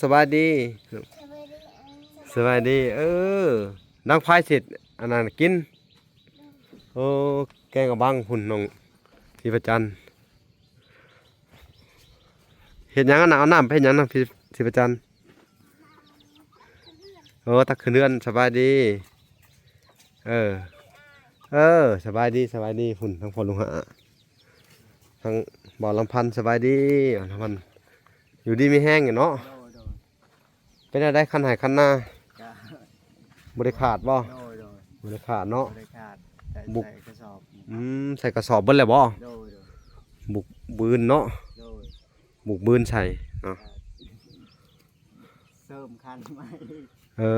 ສະບາຍດີ ສະບາຍດີ ເອີ ດັງໄຟເສັດ ອັນນັ້ນກິນ. ໂອ້ ແກງອະບັງພຸ້ນ ນ້ອງທິພະຈັນ. ເຮັດຫຍັງຫັ້ນນະ? ເອົານ້ຳໄປເຮັດຫຍັງນະ ທິພະຈັນ? ໂອ້ ຕັກຂຶ້ນເຮືອນ. ສະບາຍດີ. ເອີ ເອີ ສະບາຍດີ ສະບາຍດີພຸ້ນ ທັງພໍ່ລຸງຫາ ທັງບ່າວລຳພັນ. ສະບາຍດີ ບ່າວລຳພັນ ຢູ່ດີມີແຮງຢູ່ເນາະ? ໂດຍ ໂດຍ. ເປັນແນວໃດ ຄັນໄຮ່ຄັນນາ? ກະ ບໍ່ໄດ້ຂາດບໍ່? ໂດຍ ໂດຍ. ບໍ່ໄດ້ຂາດເນາະ? ບໍ່ໄດ້ຂາດ ແຕ່ ບຸກ ໃສ່ກະສອບ. ອືມ ໃສ່ກະສອບເບິດແລ້ວບໍ່? ໂດຍ ໂດຍ. ບຸກບືນເນາະ? ໂດຍ. ບຸກບືນໃສ່ເນາະ? ກະ ເສີມຄັນໃໝ່. ເອີ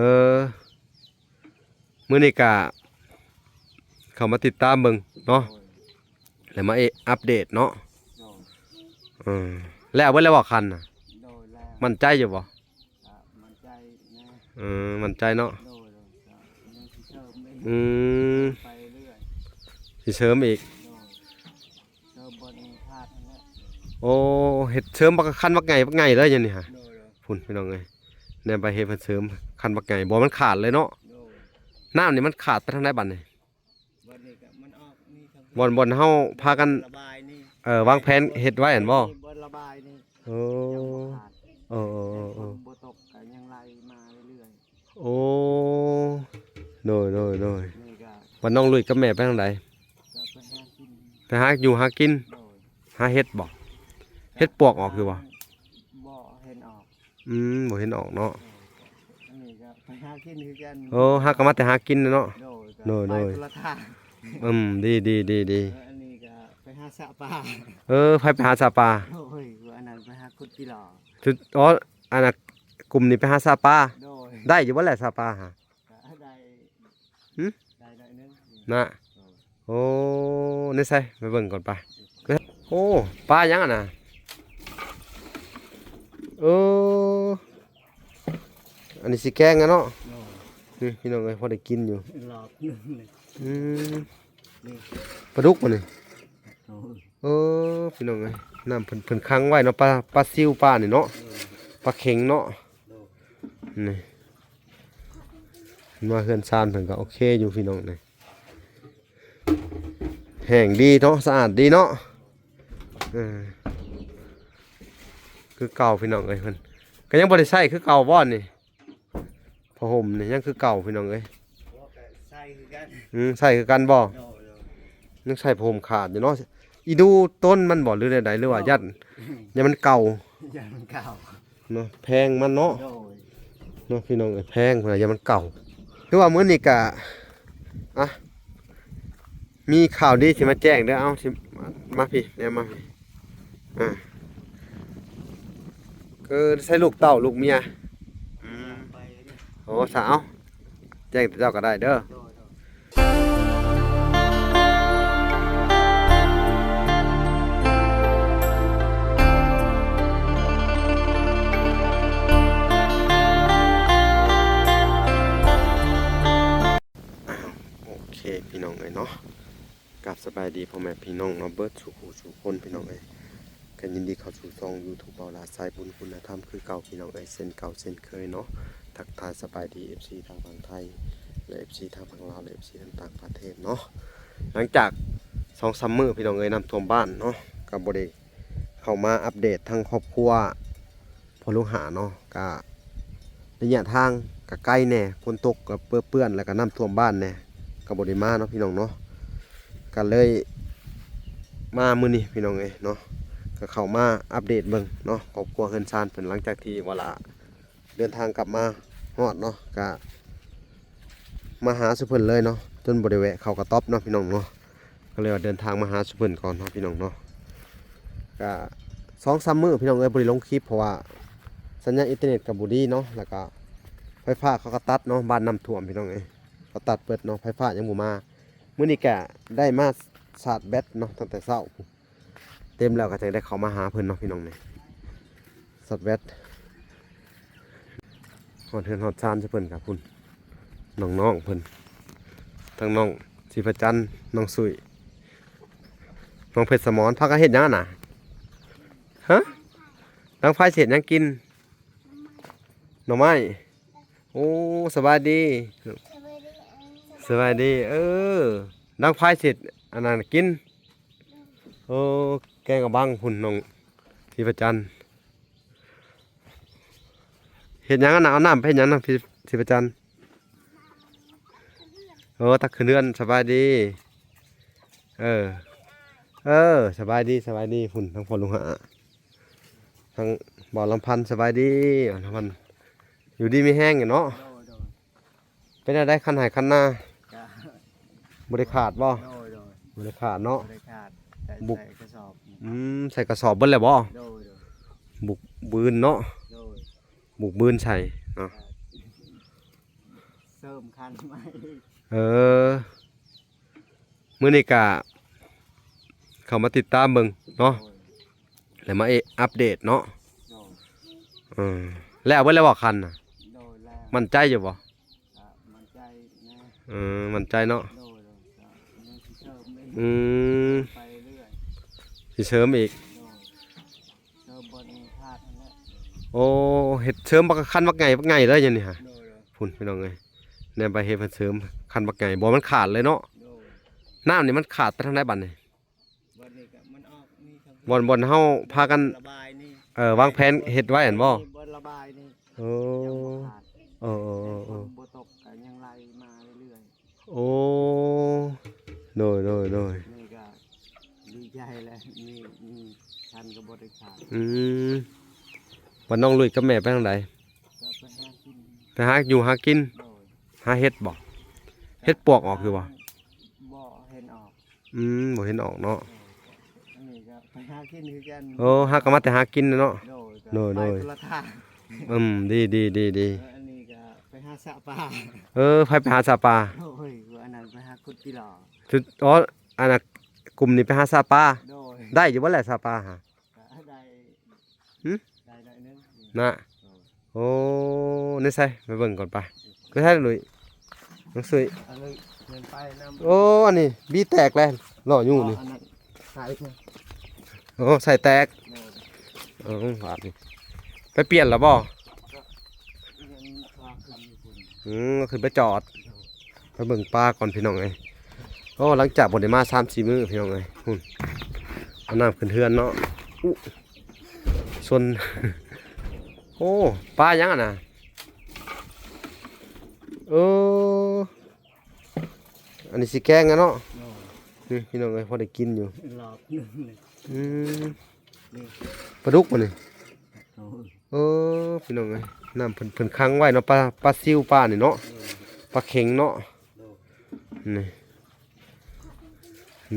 ມື້ນີ້ກະເຂົ້າມາຕິດຕາມເບິ່ງເນາະ? ໂດຍ. ແລ້ວມາເອ ອັບເດດເນາະ? ໂດຍ. ເອີ ແລ້ວເບິດແລ້ວບໍ່ຄັນນະ? ໂດຍ ແລ້ວ. ໝັ້ນໃຈຢູ່ບໍ່? ກະໝັ້ນໃຈແດ່. ເອີ ໝັ້ນໃຈເນາະ? ໂດຍ ໂດຍ. ກະຍັງຊິເສີມອີກ. ອືມ ໄປເລື້ອຍ ຊິເສີມອີກ. ໂດຍ. ເສີມບ່ອນຂາດຫັ້ນແຫຼະ. ໂອ້ ເຮັດເສີມບັກ ຄັນບັກໃຫຍ່ ບັກໃຫຍ່ເລີຍຢູ່ນີ້ຫະ. ໂດຍ ໂດຍ. ພຸ້ນ ພີ່ນ້ອງເອີຍ ແນມໄປເຮັດເພິ່ນເສີມຄັນບັກໃຫຍ່ ບໍ່ ມັນຂາດເລີຍເນາະ? ໂດຍ. ນ້ຳນີ້ມັນຂາດໄປທາງໃດບັດນີ້? ບັດນີ້ກະມັນອອກນີ້ ທາງ ບ່ອນ ບ່ອນເຮົາພາກັນ ລະບາຍນີ້ ເອີ ວາງແຜນເຮັດໄວ້ຫັ້ນບໍ່? ບ່ອນລະບາຍນີ້. ໂອ້ ຍັງບໍ່ຂາດ. ເອີ ເອີ ເອີ ແຕ່ຝົນບໍ່ຕົກກະຍັງໄຫຼມາເລື້ອຍໆ. ໂອ້ ໂດຍ ໂດຍ ໂດຍ. ນີ້ກະ ບັດນ້ອງລຸຍກັບແມ່ໄປທາງໃດ? ກະໄປຫາກິນ ໄປຫາຢູ່ຫາກິນ. ໂດຍ. ຫາເຫັດບໍ່? ເຫັດປວກອອກຢູ່ບໍ່? ບໍ່ເຫັນອອກ. ອືມ ບໍ່ເຫັນອອກເນາະ. ໂດຍ. ອັນນີ້ກະໄປຫາກິນຄືກັນ. ໂອ້ ຫາກະມາແຕ່ຫາກິນເນາະ? ໂດຍ. ໂດຍ ໂດຍ. ໄປຄົນລະທາງ. ອືມ ດີ ດີ ດີ ດີ. ເອີ ອັນນີ້ກະໄປຫາສະປາ. ເອີ ໃຜໄປຫາສະປາ? ໂອ້ຍ ອັນນັ້ນໄປຫາຂຸດຈີ່ຫຼໍ້. ຈຸດ ອໍ ອັນນ່າ ກຸ່ມນີ້ໄປຫາສະປາ. ໂດຍ. ໄດ້ຢູ່ບໍ່ແຫຼະສະປາຫະ? ກະໄດ້. ຫຶ? ໄດ້ໜ້ອຍໜຶ່ງນະ. ໂດຍ. ໂອ້ ໃນໃສ ໄປເບິ່ງກ່ອນໄປ. ໂອ້ ປາຫຍັງຫັ້ນນະ? ເອີ ອັນນີ້ຊິແກງຫັ້ນເນາະ? ໂດຍ. ນີ້ ພີ່ນ້ອງເອີຍ ພໍໄດ້ກິນຢູ່. ລອບໜຶ່ງເລີຍ. ອືມ ນີ້ ປາດຸກບໍ່ນີ້? ໂດຍ. ເອີ ພີ່ນ້ອງເອີຍ ນ້ຳເພິ່ນ ເພິ່ນຂັງໄວ້ເນາະ ປາ ປາຊິວ ປານີ້ເນາະ. ໂດຍ. ປາເຂັງເນາະ. ໂດຍ. ນີ້ ມາເຮືອນຊານເພິ່ນກະໂອເຄຢູ່ ພີ່ນ້ອງເອີຍ. ແຫ້ງດີເນາະ ສະອາດດີເນາະ. ເອີ ຄືເກົ່າ ພີ່ນ້ອງເອີຍ. ເພິ່ນກະຍັງບໍ່ໄດ້ໃຊ້ຄືເກົ່າບໍ່ນີ້? ຜ້າຫົ່ມນີ້ຍັງຄືເກົ່າ ພີ່ນ້ອງເອີຍ. ໂອ້ ກະໃຊ້ຄືກັນ. ອືມ ໃຊ້ຄືກັນບໍ່? ໂດຍ ໂດຍ. ຍັງໃຊ້ຜ້າຫົ່ມຂາດຢູ່ເນາະ. ອີດູຕົ້ນມັນບໍ່ ຫຼືແນວໃດ ຫຼືວ່າ ໂດຍ ຢ້ານ ຢ້ານມັນເກົ່າ? ຢ້ານມັນເກົ່າເນາະ ແພງມັນເນາະ. ໂດຍ. ເນາະ ພີ່ນ້ອງເອີຍ ແພງພຸ້ນນະ ຢ້ານມັນເກົ່າ. ຄືວ່າມື້ນີ້ກະ ອ່ະ ມີຂ່າວດີຊິມາແຈ້ງເດີ. ເອົາ ຊິ ມາພີ້ ແນມມາພີ້. ອ່າ ຄືໃສ່ລູກເຕົ້າລູກເມຍ. ອືມ ໂອ້ ສາວ ແຈ້ງແຕ່ເຈົ້າກະໄດ້ເດີ. ໂດຍ ໂດຍ. ອ້າວ ໂອເຄ ພີ່ນ້ອງເອີຍເນາະ. ກາບສະບາຍດີພໍ່ແມ່ພີ່ນ້ອງເນາະ ເບິດສູ່ຜູ້ສູ່ຄົນ ພີ່ນ້ອງເອີຍ. ກະຍິນດີເຂົ້າສູ່ຊ່ອງຢູທູບ ເບົາຫຼ້າ ສາຍບຸນຄຸນນະທຳຄືເກົ່າ ພີ່ນ້ອງເອີຍ ເຊັ່ນເກົ່າເຊັ່ນເຄີຍເນາະ. ທັກທາຍສະບາຍດີ ເອັຟຊີ ທາງຝັ່ງໄທ ແລະ ເອັຟຊີ ທາງຝັ່ງລາວ ແລະ ເອັຟຊີ ທາງຕ່າງປະເທດເນາະ. ຫຼັງຈາກສອງສາມມື້ ພີ່ນ້ອງເອີຍ ນ້ຳຖ້ວມບ້ານເນາະ ກະບໍ່ໄດ້ເຂົ້າມາອັບເດດທາງຄອບຄົວ ພໍ່ລູກຫ້າເນາະ ກະໄລຍະທາງກະໄກແດ່ ຝົນຕົກກະເປິເປື້ອນ ແລ້ວກະນ້ຳຖ້ວມບ້ານແດ່ ກະບໍ່ໄດ້ມາເນາະ ພີ່ນ້ອງເນາະ. ກະເລີຍມາມື້ນີ້ ພີ່ນ້ອງເອີຍເນາະ ກະເຂົ້າມາອັບເດດເບິ່ງເນາະ ຄອບຄົວເຮືອນຊານເພິ່ນ ຫຼັງຈາກທີ່ວ່າລະເດີນທາງກັບມາຮອດເນາະ ກະມາຫາສູ່ເພິ່ນເລີຍເນາະ ຈົນບໍ່ໄດ້ແວະເຂົ້າກະຕ໊ອບເນາະ ພີ່ນ້ອງເນາະ. ກະເລີຍວ່າເດີນທາງມາຫາສູ່ເພິ່ນກ່ອນເນາະ ພີ່ນ້ອງເນາະ. ກະສອງສາມມື້ ພີ່ນ້ອງເອີຍ ບໍ່ໄດ້ລົງຄລິບ ເພາະວ່າສັນຍານອິນເຕີເນັດກະບໍ່ດີເນາະ ແລ້ວກະໄຟຟ້າເຂົາກະຕັດເນາະ ບ້ານນ້ຳຖ້ວມ ພີ່ນ້ອງເອີຍ ເຂົາຕັດເບິດເນາະ ໄຟຟ້າຍັງບໍ່ມາ. ມື້ນີ້ກະໄດ້ມາຊາດແບັດເນາະ ຕັ້ງແຕ່ເຊົ້າ ເຕັມແລ້ວກະຈັ່ງໄດ້ເຂົ້າມາຫາເພິ່ນເນາະ ພີ່ນ້ອງເນາະ. ຊາດແບັດ ຮອດເຮືອນຮອດຊານຊະເພິ່ນກະພຸ້ນ ນ້ອງໆເພິ່ນ ທັງນ້ອງສີພະຈັນ ນ້ອງສຸຍ ນ້ອງເພັດສະໝອນ ພາກັນເຮັດຫຍັງຫັ້ນນະ? ຮະ? ດັງໄຟຊິເຮັດຫຍັງກິນ? ໜໍ່ໄມ້. ໂອ້ ສະບາຍດີ ສະບາຍດີ. ເອີ ດັງໄຟເສັດ ອັນນັ້ນກິນ. ໂອ້ ແກງອະບັງພຸ້ນ ນ້ອງທິບພະຈັນ. ເຮັດຫຍັງຫັ້ນນະ? ເອົານ້ຳໄປເຮັດຫຍັງນະ ທິບພະຈັນ? ໂອ້ ຕັກຂຶ້ນເຮືອນ. ສະບາຍດີ. ເອີ ເອີ ສະບາຍດີ ສະບາຍດີ. ພຸ້ນ ທັງພໍ່ລຸງຫາ ທັງບ່າວລຳພັນ. ສະບາຍດີ ບ່າວລຳພັນ. ຢູ່ດີມີແຮງຢູ່ເນາະ. ໂດຍ ໂດຍ. ເປັນແນວໃດ ຄັນໄຮ່ຄັນນາ? ກະ ບໍ່ໄດ້ຂາດບໍ່? ໂດຍ ໂດຍ. ບໍ່ໄດ້ຂາດເນາະ. ບໍ່ໄດ້ຂາດ ແຕ່ ບຸກ ໃສ່ກະສອບ. ອືມ ໃສ່ກະສອບເບິດແລ້ວບໍ່? ໂດຍ ໂດຍ. ບຸກບືນເນາະ. ໂດຍ. ບຸກບືນໃສ່ເນາະ. ເສີມຄັນໃໝ່. ເອີ ມື້ນີ້ກະເຂົ້າມາຕິດຕາມເບິ່ງເນາະ ໂດຍ ແລ້ວມາເອ ອັບເດດເນາະ. ໂດຍ. ເອີ ແລ້ວເບິດແລ້ວບໍ່ຄັນນະ? ໂດຍ ແລ້ວ. ໝັ້ນໃຈຢູ່ບໍ່? ກະໝັ້ນໃຈແດ່. ເອີ ໝັ້ນໃຈເນາະ. ໂດຍ ໂດຍ. ກະຍັງຊິເສີມອີກ. ອືມ ໄປເລື້ອຍ ຊິເສີມອີກ. ໂດຍ. ເສີມບ່ອນຂາດຫັ້ນແຫຼະ. ໂອ້ ເຮັດເສີມບັກ ຄັນບັກໃຫຍ່ ບັກໃຫຍ່ເລີຍຢູ່ນີ້ຫະ. ໂດຍ ໂດຍ. ພຸ້ນ ພີ່ນ້ອງເອີຍ ແນມໄປເຮັດເພິ່ນເສີມຄັນບັກໃຫຍ່ ບໍ່ ມັນຂາດເລີຍເນາະ. ໂດຍ. ນ້ຳນີ້ມັນຂາດໄປທາງໃດບັດນີ້? ບັດນີ້ກະມັນອອກນີ້ ບ່ອນ ບ່ອນເຮົາພາກັນ ລະບາຍນີ້ ເອີ ວາງແຜນເຮັດໄວ້ຫັ້ນບໍ່? ບ່ອນລະບາຍນີ້. ໂອ້ ຍັງບໍ່ຂາດ. ເອີ ເອີ ເອີ ເອີ ຝົນບໍ່ຕົກກະຍັງໄຫຼມາເລື້ອຍໆ. ໂອ້ ໂດຍ ໂດຍ ໂດຍ. ນີ້ກະດີໃຈແຫຼະ ມີ ມີຄັນກະບໍ່ໄດ້ຂາດ. ອືມ ບັດນ້ອງລຸຍກັບແມ່ໄປທາງໃດ? ກະໄປຫາກິນ ໄປຫາຢູ່ຫາກິນ. ໂດຍ. ຫາເຫັດບໍ່? ເຫັດປວກອອກຢູ່ບໍ່? ບໍ່ເຫັນອອກ. ອືມ ບໍ່ເຫັນອອກເນາະ. ໂດຍ. ອັນນີ້ກະໄປຫາກິນຄືກັນ. ໂອ້ ຫາກະມາແຕ່ຫາກິນເນາະ. ໂດຍ ໂດຍ ໂດຍ. ໄປຄົນລະທາງ. ອືມ ດີ ດີ ດີ ດີ. ເອີ ອັນນີ້ກະໄປຫາສະປາ. ເອີ ໃຜໄປຫາສະປາ? ໂອ້ຍ ອັນນັ້ນໄປຫາຂຸດຈີຫຼໍ. ຈຸດ ອໍ ອັນນັ້ນ ກຸ່ມນີ້ໄປຫາສະປາ. ໂດຍ. ໄດ້ຢູ່ບໍ່ແຫຼະສະປາຫະ? ກະໄດ້. ຫຶ? ໄດ້ໜ້ອຍໜຶ່ງນະ. ໂດຍ. ໂອ້ ໃນໃສ ໄປເບິ່ງກ່ອນໄປ. ໄປໃສລຸຍ ນ້ອງສຸຍ? ອັນນີ້ເດີນໄປນຳ. ໂອ້ ອັນນີ້ບີແຕກແລ້ວ ຫຼໍ່ຢູ່ນີ້. ອັນນັ້ນໃສ່. ໂອ້ ໃສ່ແຕກ. ໂດຍ. ເອີ ບາດນີ້ໄປປ່ຽນແລ້ວບໍ່? ກະຍັງພາຂຶ້ນຢູ່ພຸ້ນ. ອືມ ຂຶ້ນໄປຈອດ. ໂດຍ. ໄປເບິ່ງປາກ່ອນພີ່ນ້ອງເອີຍ. ໂອ້ ຫຼັງຈາກບໍ່ໄດ້ມາສາມສີ່ມື້ພີ່ນ້ອງເອີຍ. ພຸ້ນ ເອົານ້ຳຂຶ້ນເຮືອນເນາະ. ອຸ ຊົນ. ໂອ້ ປາຫຍັງຫັ້ນນະ? ເອີ ອັນນີ້ຊິແກງຫັ້ນເນາະ. ໂດຍ. ນີ້ພີ່ນ້ອງເອີຍ ພໍໄດ້ກິນຢູ່. ລອບໜຶ່ງເລີຍ. ອືມ ນີ້ ປາດຸກບໍ່ນີ້? ໂດຍ. ເອີ ພີ່ນ້ອງເອີຍ ນ້ຳເພິ່ນ ເພິ່ນຂັງໄວ້ເນາະ ປາ ປາຊິວ ປານີ້ເນາະ. ໂດຍ. ປາເຂັງເນາະ. ໂດຍ. ນີ້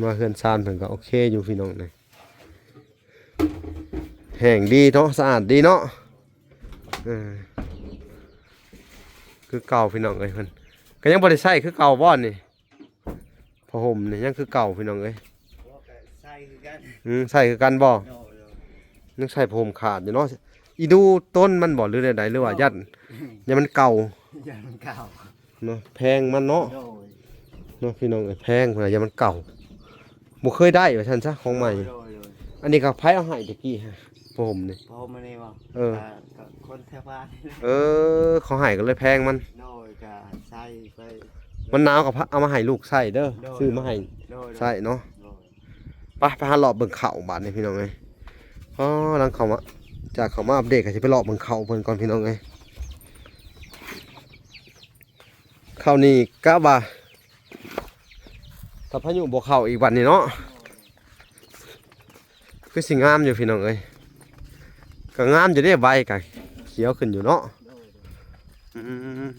ມາເຮືອນຊານເພິ່ນກະໂອເຄຢູ່ພີ່ນ້ອງເອີຍ ແຫ້ງດີເນາະ ສະອາດດີເນາະ. ເອີ ຄືເກົ່າພີ່ນ້ອງເອີຍ ເພິ່ນກະຍັງບໍ່ໄດ້ໃຊ້ຄືເກົ່າບໍ່ນີ້? ຜ້າຫົ່ມນີ້ຍັງຄືເກົ່າພີ່ນ້ອງເອີຍ. ໂອ້ ກະໃສ່ຄືກັນ. ອືມ ໃສ່ຄືກັນບໍ່? ໂດຍ ໂດຍ. ຍັງໃສ່ຜ້າຫົ່ມຂາດຢູ່ເນາະ. ອີດູຕົ້ນມັນບໍ່ ຫຼືແນວໃດ ຫຼືວ່າ ໂດຍ ຢ້ານ ຢ້ານມັນເກົ່າ ຢ້ານມັນເກົ່າເນາະ ແພງມັນເນາະ. ໂດຍ. ເນາະ ພີ່ນ້ອງເອີຍ ແພງພຸ້ນນະ ຢ້ານມັນເກົ່າ ບໍ່ເຄີຍໄດ້ວ່າຊັ້ນຊະ ຂອງໃໝ່. ໂດຍ ໂດຍ ໂດຍ. ອັນນີ້ກະໃຜເອົາໃຫ້ແຕ່ກີ້ຫະ ຜ້າຫົ່ມນີ້? ຜ້າຫົ່ມອັນນີ້ບໍ່? ເອີ ກະ ກະຄົນແຖວບ້ານ. ເອີ ເຂົາໃຫ້ກະເລີຍແພງມັນ. ໂດຍ. ກະໃສ່ໄປ ມັນໜາວກະເອົາມາໃຫ້ລູກໃຊ້ເດີ. ໂດຍ ຊື້ມາໃຫ້ ໂດຍ ໂດຍ ໃຊ້ເນາະ. ໂດຍ. ໄປ ໄປຫາເລາະເບິ່ງເຂົ້າບາດນີ້ພີ່ນ້ອງເອີຍ. ອໍ ຫຼັງເຂົ້າມາ ຈາກເຂົ້າມາອັບເດດກະຊິໄປເລາະເບິ່ງເຂົ້າເພິ່ນກ່ອນພີ່ນ້ອງເອີຍ. ເຂົ້ານີ້ກະວ່າ ຖ້າພາຍຸບໍ່ເຂົ້າອີກບາດນີ້ເນາະ ຄືຊິງາມຢູ່ພີ່ນ້ອງເອີຍ. ກະງາມຢູ່ເດ້ ໃບກະຂຽວຂຶ້ນຢູ່ເນາະ. ອືມ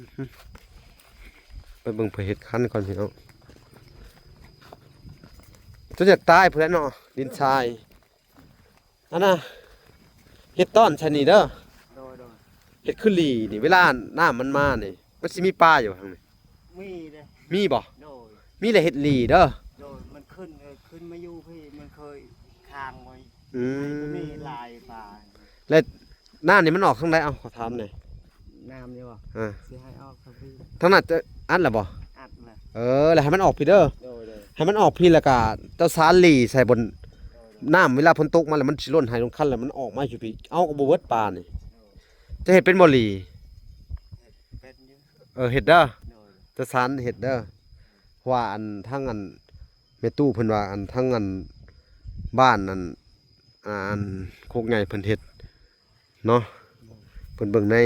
ໄປເບິ່ງເພິ່ນເຮັດຄັນກ່ອນພີ່ນ້ອງ. ຈົນຢາກຕາຍພຸ້ນແຫຼະເນາະ ດິນຊາຍ. ອັນນ່າ ເຮັດຕ້ອນໃສ່ນີ້ເດີ. ໂດຍ ໂດຍ. ເຮັດຄືຫຼີ່ນີ້ ເວລານ້ຳມັນມານີ້ ມັນຊິມີປາຢູ່ທາງນີ້? ມີເດ້. ມີບໍ່? ໂດຍ. ມີແລ້ວເຮັດຫຼີ່ເດີ. ໂດຍ. ມັນຂຶ້ນ ເອີ ຂຶ້ນມາຢູ່ພີ້ ມັນເຄີຍຄ້າງໄວ້. ອືມ ໃນໂຕນີ້ຫຼາຍປາ. ແລ້ວນ້ຳນີ້ມັນອອກທາງໃດ? ເອົ້າ ຂໍຖາມແດ່. ນ້ຳນີ້ບໍ່? ເອີ ຊິໃຫ້ອອກທາງພີ້. ທາງນັ້ນຈະອັດແລ້ວບໍ່? ອັດແລ້ວ. ເອີ ແລ້ວໃຫ້ມັນອອກພີ້ເດີ. ໂດຍ ໂດຍ. ໃຫ້ມັນອອກພີ້ ແລ້ວກະເຈົ້າສານຫຼີ່ໃສ່ບົນ ໂດຍ ໂດຍ. ນ້ຳເວລາຝົນຕົກມາແລ້ວ ມັນຊິລົ້ນໄຮ່ລົງຄັນ ແລ້ວມັນອອກມາຢູ່ພີ້. ເອົາ ກະບໍ່ເບິດປານີ້. ໂດຍ. ຈະເຮັດເປັນບໍ່ຫຼີ່? ເອີ ເຮັດເດີ ໂດຍ ຕາຊານເຮັດເດີ ເພາະວ່າອັນ ທາງອັນ ແມ່ຕູ້ເພິ່ນວ່າ ອັນ ທາງອັນ ບ້ານອັນ ອ່າ ອັນ ໂຄກໃຫຍ່ເພິ່ນເຮັດເນາະ ເພິ່ນເບິ່ງໃນ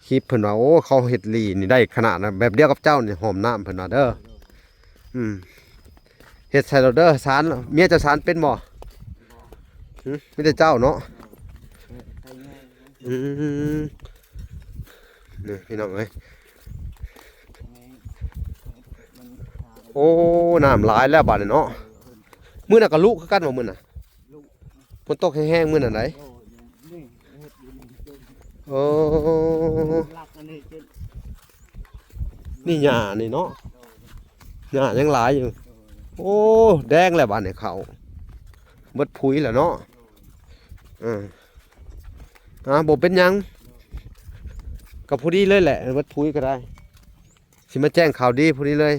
ຄລິບ ເພິ່ນວ່າ ໂອ້ ເຂົາເຮັດລີນີ້ໄດ້ຂະໜາດນະ ແບບດຽວກັບເຈົ້ານີ້ ຫອມນ້ຳ ເພິ່ນວ່າເດີ. ອືມ ເຮັດໃສ່ໂລດເດີ ສານ ເມຍເຈົ້າສານເປັນບໍ່? ຫຶ ມີແຕ່ເຈົ້າເນາະ. ອືມ ນີ້ພີ່ນ້ອງເອີຍ ໂອ້ ນ້ຳຫຼາຍແລ້ວບາດນີ້ເນາະ. ມື້ນັ້ນກໍລຸຄືກັນບໍ່ ມື້ນັ້ນ? ຝົນຕົກແຮງໆ ມື້ນັ້ນໃດ໋. ໂອ້ ນີ້ຫຍ້ານີ້ເນາະ ຫຍ້າຍັງຫຼາຍຢູ່. ໂອ້ ແດງແລ້ວບາດນີ້ເຂົ້າ ເບິດຜຸຍແລ້ວເນາະ. ເອີ ອ່າ ບໍ່ເປັນຫຍັງ ກໍພໍດີເລີຍແຫຼະ ເບິດຜຸຍກໍໄດ້ ຊິມາແຈ້ງຂ່າວດີພໍດີເລີຍ.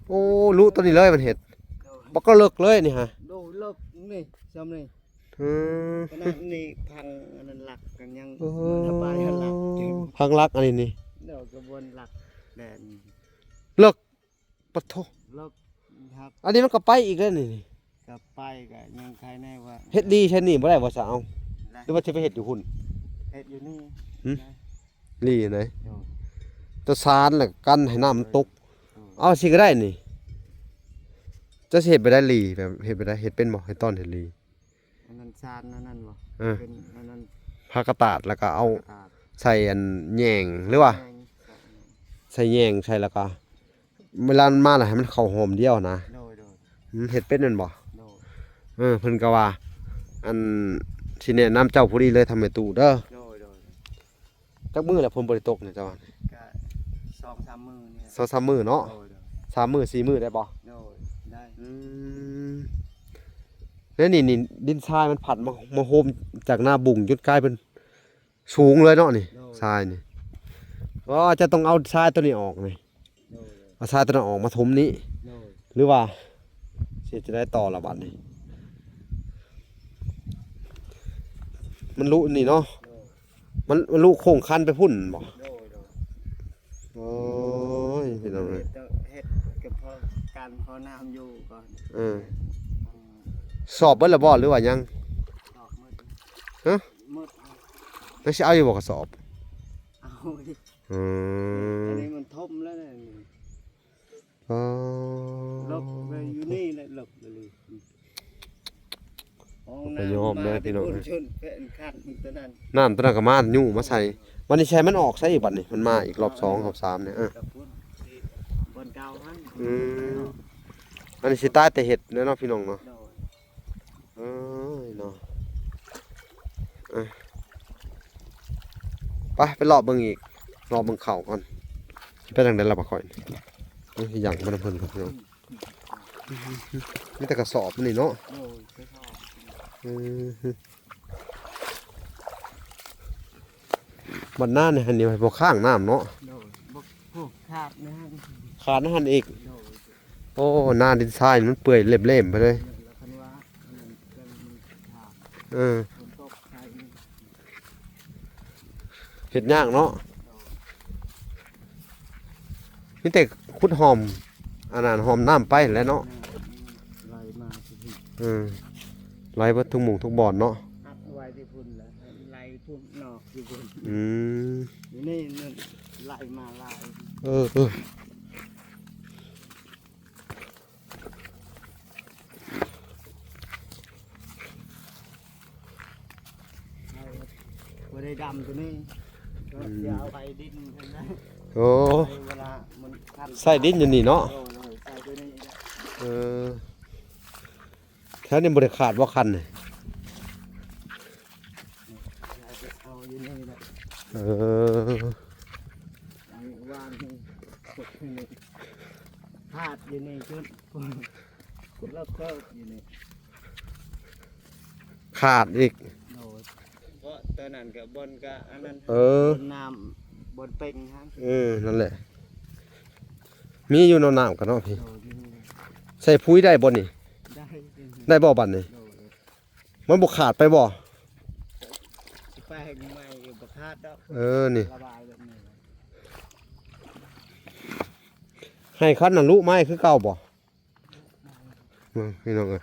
ໂອ້ ລຸຕົວນີ້ເລີຍມັນເຮັດ ໂດຍ ບັກກໍເລິກເລີຍນີ້ຫະ. ໂດຍ ເລິກນີ້ ຊ່ຳນີ້. ອືມ ຂະໜາດນີ້ພັງອັນນັ້ນຫຼັກກັນຍັງ ໂອ້ ລະບາຍຫັນຫຼັກ ພັງຫຼັກອັນນີ້ນີ້ ໂດຍ ກະບວນຫຼັກແດນ ເລິກ ປະໂທ ເລິກຄັບ. ອັນນີ້ມັນກໍໄປອີກແລ້ວນີ້ ກໍໄປກໍຍັງໄຄແນ່ວ່າ ເຮັດລີໃສ່ນີ້ບໍ່ໄດ້ບໍ່ຊະ ເອົາ ໄດ້ ຫຼືວ່າຊິໄປເຮັດຢູ່ພຸ້ນ? ເຮັດຢູ່ນີ້ ຫຶ ໄດ້ ລີໃດ໋. ໂດຍ ຕາຊານແລ້ວກັນໃຫ້ນ້ຳມັນຕົກ. ໂດຍ ເອົາ ຊິກໍໄດ້ນີ້ ເຈົ້າຊິເຮັດໄປໄດ້ລີ ແບບເຮັດໄປໄດ້ ເຮັດເປັນບໍ່? ເຮັດຕອນເຮັດລີ ອັນນັ້ນຊານອັນນັ້ນບໍ່? ເອີ ເປັນອັນນັ້ນ ຜ້າກະຕາດ ແລ້ວກໍເອົາ ກະຕາດ ໃສ່ອັນແຍງ ຫຼືວ່າ ແຍງ ໃສ່ແຍງໃສ່ ແລ້ວກໍເວລາມັນມາແລ້ວໃຫ້ມັນເຂົ້າຫອມດຽວນະ. ໂດຍ ໂດຍ ອືມ ເຮັດເປັນແມ່ນບໍ່? ໂດຍ ເອີ ເພິ່ນກໍວ່າ ອັນ ຊິແນະນຳເຈົ້າຜູ້ນີ້ເລີຍ ທຳແມ່ຕູ້ເດີ. ໂດຍ ໂດຍ ຈັກມື້ແລ້ວຝົນບໍ່ໄດ້ຕົກນີ້ເຈົ້າວ່າ? ກະສອງສາມມື້ນີ້ ສອງສາມມື້ເນາະ. ໂດຍ ໂດຍ ສາມມື້ສີ່ມື້ໄດ້ບໍ່? ໂດຍ ໄດ້. ອືມ ແລ້ວນີ້ ນີ້ດິນຊາຍມັນພັດມາ ມາໂຮມຈາກໜ້າບຸງຈົນກາຍເປັນສູງເລີຍເນາະນີ້. ໂດຍ ຊາຍນີ້ ອໍ ຈະຕ້ອງເອົາຊາຍຕົວນີ້ອອກນີ້. ໂດຍ ເອົາຊາຍຕົວນັ້ນອອກມາຖົມນີ້ ໂດຍ ຫຼືວ່າຊິເຮັດຈັ່ງໃດຕໍ່ລະບາດນີ້? ມັນລຸນີ້ເນາະ ໂດຍ ມັນ ມັນລຸໂຄ້ງຄັນໄປພຸ້ນບໍ່? ໂດຍ ໂດຍ ໂອ້ຍ ພີ່ນ້ອງເອີຍ ເຮັດ ເຮັດກະເພາະການພໍນ້ຳຢູ່ກ່ອນ. ເອີ ອືມ ສອບເບິດແລ້ວບໍ່ ຫຼືວ່າຍັງ? ສອບໝົດ ຮະ? ໝົດ ແລ້ວຊິເອົາຢູ່ບໍ່ກະສອບ? ເອົາ ອືມ ອັນນີ້ມັນຖົມແລ້ວນະ. ອໍ ເລິກເລີຍ ຢູ່ນີ້ແຫຼະ ເລິກເລີຍ. ໄປຍອມເດີພີ່ນ້ອງເອີຍ ນ້ຳຕົວນັ້ນກໍມາຍູ້ມາໃສ່. ບັດນີ້ໃສ່ມັນອອກໃສ່ອີກ ບັດນີ້ມັນມາອີກ ລອບສອງ ລອບສາມນີ້. ເອີ ບ່ອນເກົ່າຫັ້ນ. ອືມ ອັນນີ້ຊິຕາຍແຕ່ເຫັດແລ້ວເນາະ ພີ່ນ້ອງເນາະ. ໂດຍ ເອີຍເນາະ ເອີ ໄປ ໄປເລາະເບິ່ງອີກ ເລາະເບິ່ງເຂົ້າກ່ອນ ຊິໄປທາງໃດລະບາດຂ້ອຍນີ້. ເອີຍ ຍັງບໍ່ນຳເພິ່ນ ພີ່ນ້ອງ ມີແຕ່ກະສອບນີ້ເນາະ. ໂດຍ ກະສອບ. ເອີ ບັດໜ້ານີ້ຫັ້ນນີ້ບໍ່ຄ້າງນ້ຳເນາະ. ໂດຍ ບໍ່ ໂອ້ ຂາດນະ ຂາດນະຫັ້ນອີກ. ໂດຍ ໂອ້ ໜ້າດິນຊາຍມັນເປື່ອຍເຫຼ້ມໆໄປເລີຍ. ເອີ ເຮັດຍາກເນາະ. ມີແຕ່ຂຸດຮ່ອມ ອັນນັ້ນ ຮ່ອມນ້ຳໄປຫັ້ນແຫຼະເນາະ. ເອີ ໄຫຼເບິດທຸກໝ່ອງທຸກບ່ອນເນາະ. ອັດໄວ້ທີ່ພຸ້ນແຫຼະ ໄຫຼພຸ້ນນອກທີ່ພຸ້ນ. ອືມ ຢູ່ນີ້ນັ້ນ ໄຫຼມາຫຼາຍ. ເອີ ເອີ ບໍ່ໄດ້ດຳຕົວນີ້ ອືມ ເອົາໄປດິນເພິ່ນນະ. ໂອ້ ເວລາມັນຄັນ ໃສ່ດິນຢູ່ນີ້ເນາະ. ໂດຍ ໃສ່ຕົວນີ້. ເອີ ແຖວນີ້ບໍ່ໄດ້ຂາດບໍ່ຄັນນີ້? ເອົາຢູ່ນີ້ແຫຼະ. ເອີ ວາງນີ້ ຂາດຢູ່ນີ້ຈຸດ ແລ້ວກໍຢູ່ນີ້ ຂາດອີກ. ໂດຍ ເພາະຕອນນັ້ນກະບ່ອນກະອັນນັ້ນ ເອີ ບ່ອນນ້ຳ ບ່ອນເປັງຫັ້ນ. ເອີ ນັ້ນແຫຼະ ມີຢູ່ເນາະ ນ້ຳກະເນາະພີ່. ໂດຍ ມີ. ໃສ່ປຸ໋ຍໄດ້ບໍ່ນີ້? ໄດ້ ໄດ້ບໍ່ບັດນີ້? ໂດຍ ມັນບໍ່ຂາດໄປບໍ່? ຊິໄປໃໝ່ບໍ່ຂາດດອກ. ເອີ ນີ້ ລະບາຍແບບນີ້. ໄຮ່ຄັນນະລຸໄມ້ຄືເກົ່າບໍ່? ເບິ່ງພີ່ນ້ອງເອີຍ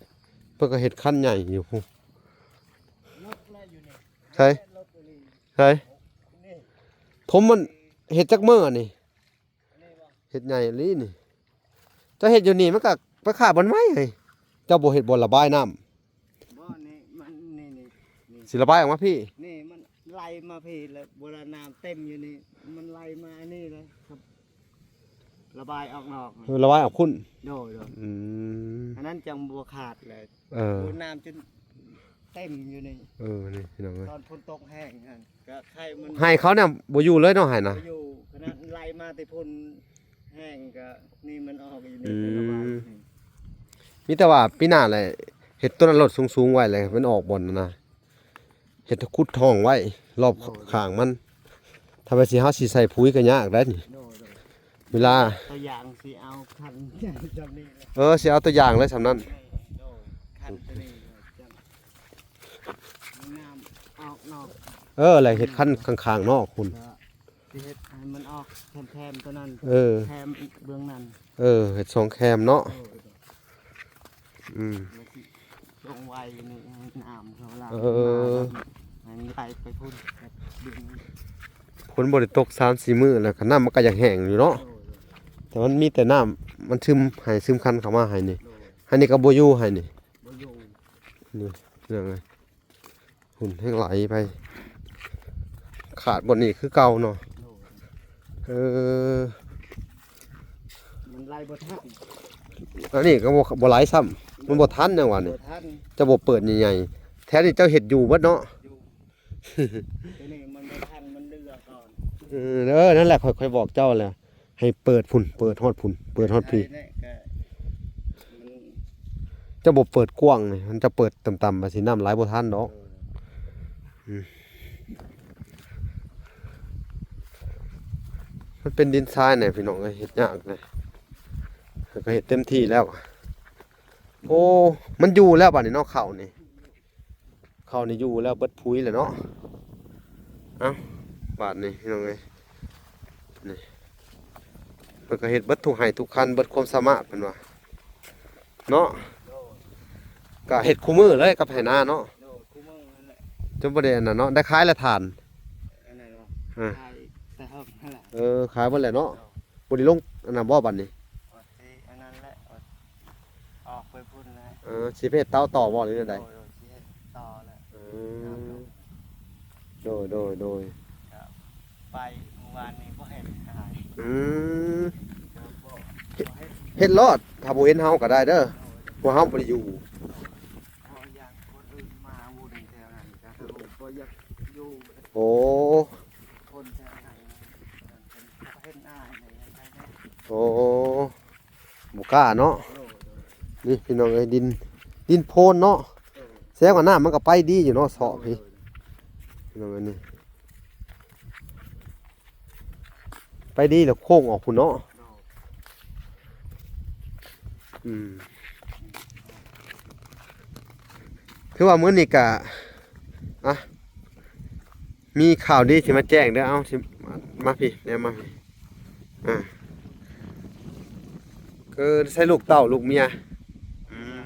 ເພິ່ນກໍເຮັດຄັນໃຫຍ່ຢູ່ພຸ້ນ. ໃສ ໃສ ຖົມມັນເຮັດຈັກມື້ນີ້? ເຮັດໃຫຍ່ອີ່ຫຼີນີ້. ເຈົ້າເຮັດຢູ່ນີ້ມັນກໍໄປຂາຍບ່ອນໃໝ່ເຮີ້ຍ. ເຈົ້າບໍ່ເຮັດບ່ອນລະບາຍນ້ຳ? ບໍ່ ນີ້ມັນ ນີ້ ນີ້ ນີ້ ຊິລະບາຍອອກມາພີ້. ນີ້ມັນໄຫຼມາພີ້ແລ້ວ ບໍ່ລະນ້ຳເຕັມຢູ່ນີ້ ມັນໄຫຼມາອັນນີ້ເລີຍ ລະບາຍອອກນອກ. ເອີ ລະບາຍອອກພຸ້ນ. ໂດຍ ໂດຍ. ອືມ ອັນນັ້ນຈັ່ງບໍ່ຂາດເລີຍ. ເອີ ໂອ້ ນ້ຳຈົນເຕັມຢູ່ນີ້. ເອີ ນີ້ພີ່ນ້ອງເອີຍ ຕອນຝົນຕົກແຮງຫັ້ນ ກໍໄຄມັນ ໄຮ່ເຂົານີ້ບໍ່ຢູ່ເລີຍເນາະ ໄຮ່ນະ ບໍ່ຢູ່. ຂະໜາດໄຫຼມາແຕ່ພຸ້ນແຮງກໍນີ້ມັນອອກຢູ່ນີ້. ອືມ ລະບາຍ. ມີແຕ່ວ່າປີໜ້າແຫຼະ ເຮັດຕົ້ນລະລົດສູງໆໄວ້ແຫຼະ ມັນອອກບ່ອນນະ ເຮັດຂຸດຮ່ອງໄວ້ຮອບຂ້າງມັນ. ຖ້າວ່າຊິ ເຮົາຊິໃສ່ປຸ໋ຍກໍຍາກໄດ໋ນີ້. ໂດຍ ໂດຍ. ເວລາ ຕົວຢ່າງຊິເອົາຄັນຈຳນີ້ແຫຼະ. ເອີ ຊິເອົາຕົວຢ່າງເລີຍສ່ຳນັ້ນ. ໂດຍ ຄັນຕົວນີ້ ຈັງນ້ຳອອກນອກ. ເອີ ແລ້ວເຮັດຄັນຂ້າງໆນອກພຸ້ນ. ຊິເຮັດໃຫ້ມັນອອກແຄມໆຕົວນັ້ນ. ເອີ ແຄມເບື້ອງນັ້ນ. ເອີ ເຮັດສອງແຄມເນາະ. ໂດຍ ໂດຍ. ອືມ ແລ້ວຊິລົງໄວ້ໃນນ້ຳເວລາ ເອີ ມັນມາ ໃຫ້ມັນໄຫຼໄປພຸ້ນ. ຝົນບໍ່ໄດ້ຕົກສາມສີ່ມື້ແລ້ວ ກໍນ້ຳມັນກໍຢາກແຫ້ງຢູ່ເນາະ. ໂດຍ ໂດຍ. ແຕ່ມັນມີແຕ່ນ້ຳ ມັນຊຶມໄຮ່ຊຶມຄັນເຂົ້າມາໄຮ່ນີ້. ໂດຍ. ໄຮ່ນີ້ກໍບໍ່ຢູ່ ໄຮ່ນີ້ ບໍ່ຢູ່ ນີ້ ເລື່ອງ ຫຸ່ນແຮງໄຫຼໄປ ຂາດບ່ອນນີ້ຄືເກົ່າເນາະ. ໂດຍ. ເອີ ມັນໄຫຼບໍ່ທັນ. ອັນນີ້ກໍບໍ່ ບໍ່ໄຫຼຊ້ຳ ມັນບໍ່ທັນຫຍັງຫວານີ້. ບໍ່ທັນ. ເຈົ້າບໍ່ເປີດໃຫຍ່ໆ ແຖວນີ້ເຈົ້າເຮັດຢູ່ເບິດເນາະ. ຢູ່ ຕົວນີ້ມັນບໍ່ທັນ ມັນເຫຼືອກ່ອນ. ເອີ ເອີ ນັ້ນແຫຼະ ຂ້ອຍ ຂ້ອຍບອກເຈົ້າແຫຼະ ໃຫ້ເປີດພຸ້ນ ເປີດຮອດພຸ້ນ ເປີດຮອດພີ້. ໄດ້ແຫຼະ ກໍມັນ ເຈົ້າບໍ່ເປີດກວ້າງນີ້ ມັນຈະເປີດຕ່ຳໆ ມັນຊິນ້ຳໄຫຼບໍ່ທັນດອກ. ເອີ ອືມ ມັນເປັນດິນຊາຍແຫຼະພີ່ນ້ອງເອີຍ ເຮັດຍາກເລີຍ ແຕ່ກໍເຮັດເຕັມທີ່ແລ້ວ. ໂອ້ ມັນຢູ່ແລ້ວບາດນີ້ເນາະ ເຂົ້ານີ້. ເຂົ້ານີ້ຢູ່ແລ້ວ ເບິດປຸ໋ຍແລ້ວເນາະ. ເອົ້າ ບາດນີ້ພີ່ນ້ອງເອີຍ ນີ້ ເພິ່ນກໍເຮັດເບິດທຸກໄຮ່ທຸກຄັນ ເບິດຄວາມສາມາດເພິ່ນວ່າເນາະ. ໂດຍ. ກໍເຮັດຄູ່ມື້ເລີຍກັບໄຮ່ນາເນາະ. ໂດຍ ຄູ່ມື້ນັ້ນແຫຼະ ຈົນບໍ່ໄດ້ອັນນັ້ນເນາະ. ໄດ້ຂາຍແລ້ວຖ່ານ? ອັນນັ້ນເນາະ ເອີ ຂາຍແຕ່ເຫິງນັ້ນແຫຼະ. ເອີ ຂາຍເບິດແລ້ວເນາະ. ໂດຍ. ບໍ່ໄດ້ລົງອັນນັ້ນບໍ່ບາດນີ້? ວ່າຊິອັນນັ້ນແຫຼະ ວ່າອອກໄປພຸ້ນແຫຼະ. ເອີ ຊິໄປເຮັດເຕົາຕໍ່ບໍ່ ຫຼືແນວໃດ? ໂດຍ ໂດຍ ຊິເຮັດຕໍ່ແຫຼະ. ເອີ ໂດຍ ໂດຍ ໂດຍ. ກໍໄປມື້ວານນີ້ບໍ່ເຫັນຫາຍ. ອືມ ກໍບໍ່ ເຮັດ ບໍ່ເຫັນ ເຮັດໂລດ ຖ້າບໍ່ເຫັນເຮົາກໍໄດ້ເດີ. ໂດຍ ໂດຍ. ພວກເຮົາບໍ່ໄດ້ຢູ່. ໂດຍ ໂດຍ. ເພາະຢ້ານຄົນອື່ນມາວຸ່ນແຖວນັ້ນ ກໍເຮົາບໍ່ຢາກຢູ່. ໂອ້ ຄົນແຖວນັ້ນ ເພິ່ນເຫັນອາຍໃນໃນໃນ. ໂອ້ ບໍ່ກ້າເນາະ. ໂດຍ ໂດຍ. ນີ້ພີ່ນ້ອງເອີຍ ດິນ ດິນໂພນເນາະ. ໂດຍ. ແສດງວ່ານ້ຳມັນກໍໄປດີຢູ່ເນາະ ເຊາະພີ້. ໂດຍ ໂດຍ. ພີ່ນ້ອງເອີຍ ນີ້ໄປດີແລ້ວໂຄ້ງອອກພຸ້ນເນາະ. ໂດຍ. ອືມ ຄືວ່າມື້ນີ້ກະ ອ່ະ ມີຂ່າວດີຊິມາແຈ້ງເດີ. ເອົາ ຊິ ມາພີ້ ແນມມາພີ້. ອ່າ ຄືໃສ່ລູກເຕົ້າລູກເມຍ. ອືມ